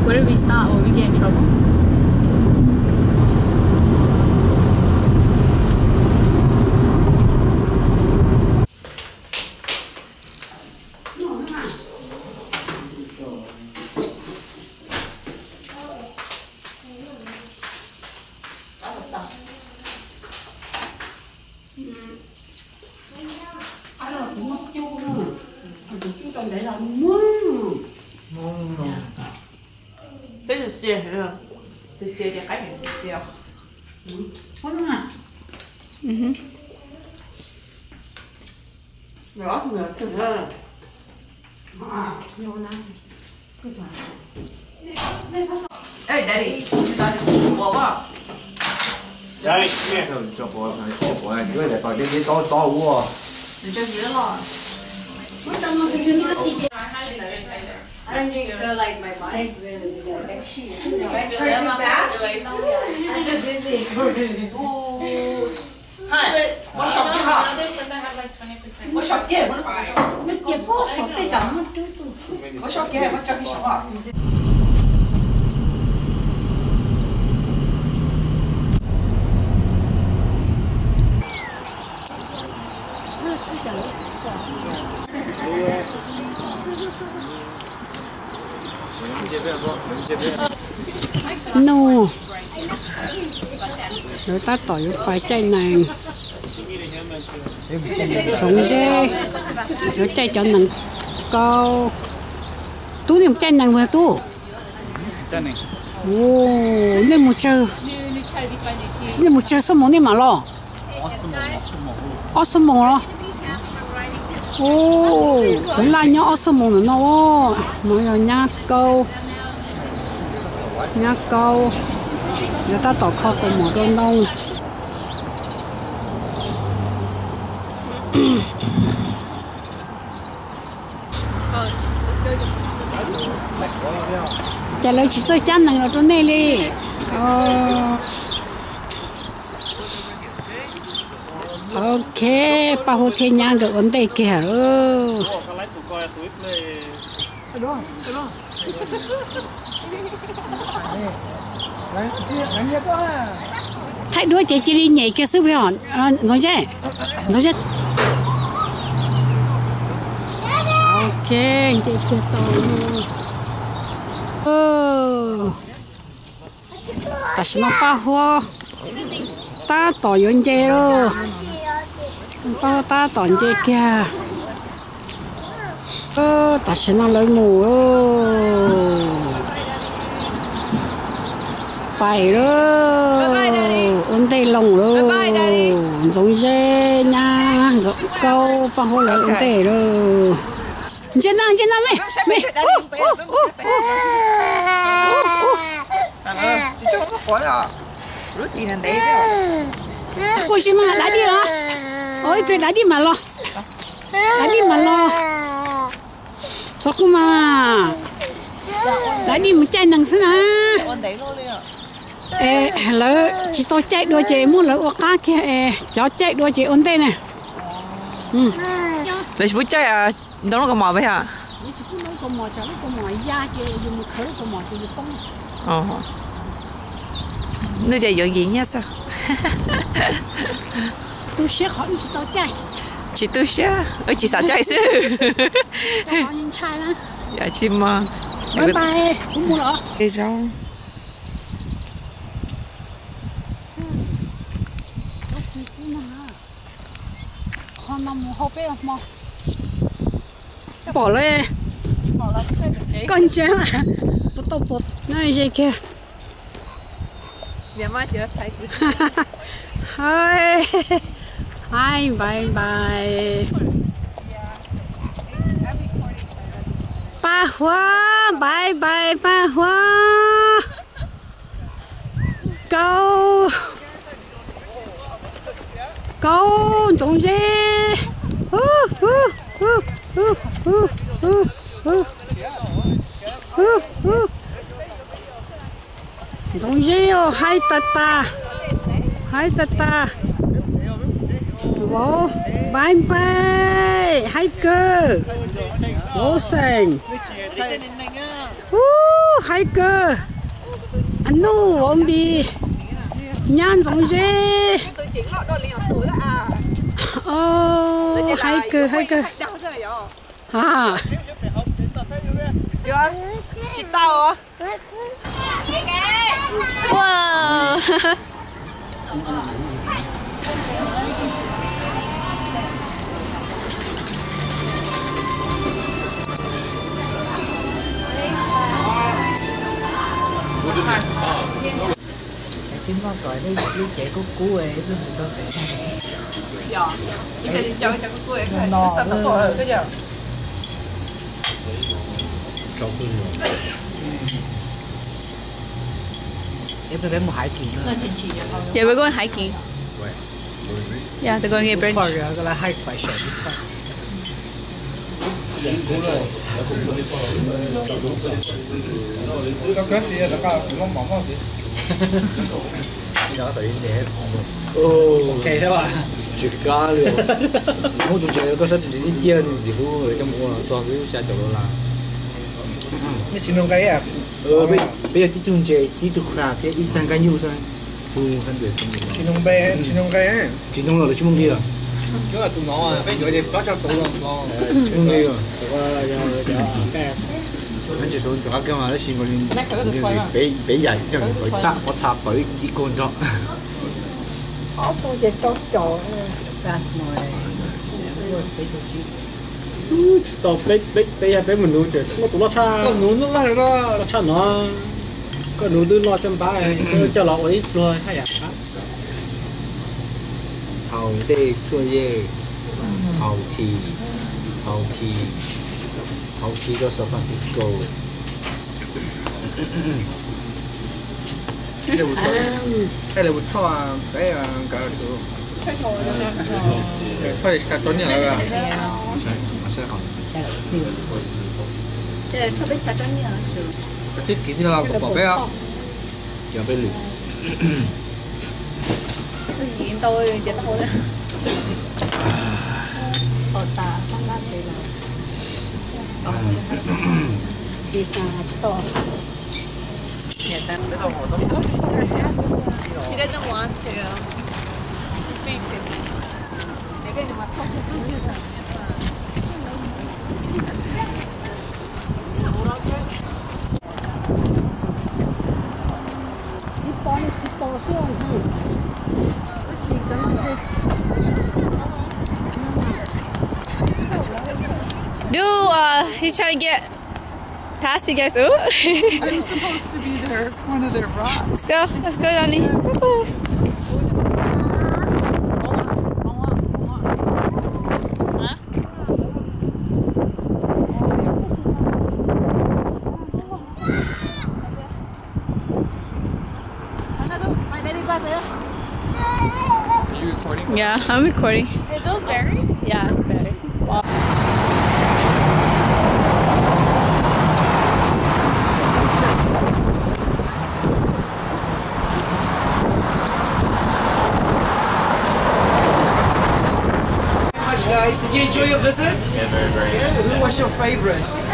What if we stop? Will we get in trouble? Peb txiv txiv, txiv txiv ces qaib txiv txiv. I don't think so. Like, my body's really good. Like, she's, like, charging fast. I'm busy already. Ua saum kiag ha. Ua saum kiag, ua saum kiag, ua saum kiag. Nuj, lawv tab tom yuav pais caij nees. Txoov Zeb, yuav caij cov nees kau. Tub, nej mus caij nees mas tub. Nej mus tsawg, nej mus tsawg xuab moos nej mam los? Ob xuab moos los? Ub, kuv laj nyob ob xuab moos ntawm no. No yog nyab kaub, nyab kaub, yuav tab tom kho kaus mom rau ntoo. Ces lawv tsis txawj cab nees los rau nej li. Ok, Paj Huab thiab nyab nkawd ua ntej kiag lawm. Thaij duab ces cia li nyem kiag xwb os. Ntxoov Zeb, Ntxoov Zeb. Ok, nce kiag tau. Tam sim no Paj Huab tab tom yuav nce lawm. Paj Huab tab tom nce kiag. Tam sim no lawv mus pais lawm, ua ntej loo lawm. Ntxoov Zeb, nyab Ntxoov Kaub, Paj Huab lawv ua ntej lawm. Ntsia no, ntsia no me, me. Kuj tsis mas dav dij los, ib pliag dav dij mam los, dav dij mam los. Txhob kuj mas, dav dij mus caij nees xwb na. Es lawv tsis tau caij dua ces muab lawv ua qab kiag es cov caij dua ces ua ntej na. Lawv tsis pub caij ntoo lub kaus mom peb ha. Nej ces yuav nkim nyiaj xwb. Tu siab qhov wb tsis tau caij. Tsis tu siab, wb tsis xav caij xwb. Ntshai na. Tsis mog. Bye bye, kuv mus los. Qhov no mus hauv peb hmo. Pom lawm. Koj ntsia, puas tau pom no ze kiag. Hai, hai, bye bye. Paj Huab, bye bye Paj Huab. Kaub, Kaub, Ntxoov Zeb. Tag tag, haib tag tag. Vauv, npaim npaim, haib kawg. Vauv xeem. Ub, haib kawg. Nuj, vauv npis, nyab ntxoov zeb. Haib kawg, haib kawg. Tsis tau. Tsis muaj kom lub cev kub kub, lub ntawd tau pem. Yeah, we're going hiking. Yeah, they're going to get brunch. Tsis qab li, muab tus ntses koj saib tus ntses ciaj ciaj, nws ntxim hlub coj mus ua txog xwb xya caum dollar. Peb yog tib tug ntses, tib tug kha thiab ib tag nqaij nyuj xwb. Tsis ntoo los lawv tsis muaj nqi os. Tsis muaj nqi os. Ntses suav ntxim qab kawg mas tab sis peb yam tag pov txha pawv ib kog nrog. Tsis txaus, peb, peb yog peb mus nuv ces muaj tus loj tshaj, loj tshaj no. Koj nuv twb loj coj npab, coj los ua ib pluag haj yam qab. Haus ntej tshuaj yej, haus khi, haus khi, haus khi rau San Francisco. Ej, lawv mus tshoj peb nkawd tus, tshoj xya tsob nyiaj lawm. Tshoj peb xya tsob nyiaj, koj txib kiv thiaj los kom pom peb os. Cov peb lwm. Ntau ces tau. She doesn't want to. Dude, uh, he's trying to get past you guys. Ooh. I'm supposed to be their, one of their rods. Let's go, let's go, Johnny. Woo. Are you recording? Yeah, I'm recording. Are those berries? Yeah, it's berry. Much, guys. Did you enjoy your visit? Yeah, very, very. Yeah? Who was your favorites?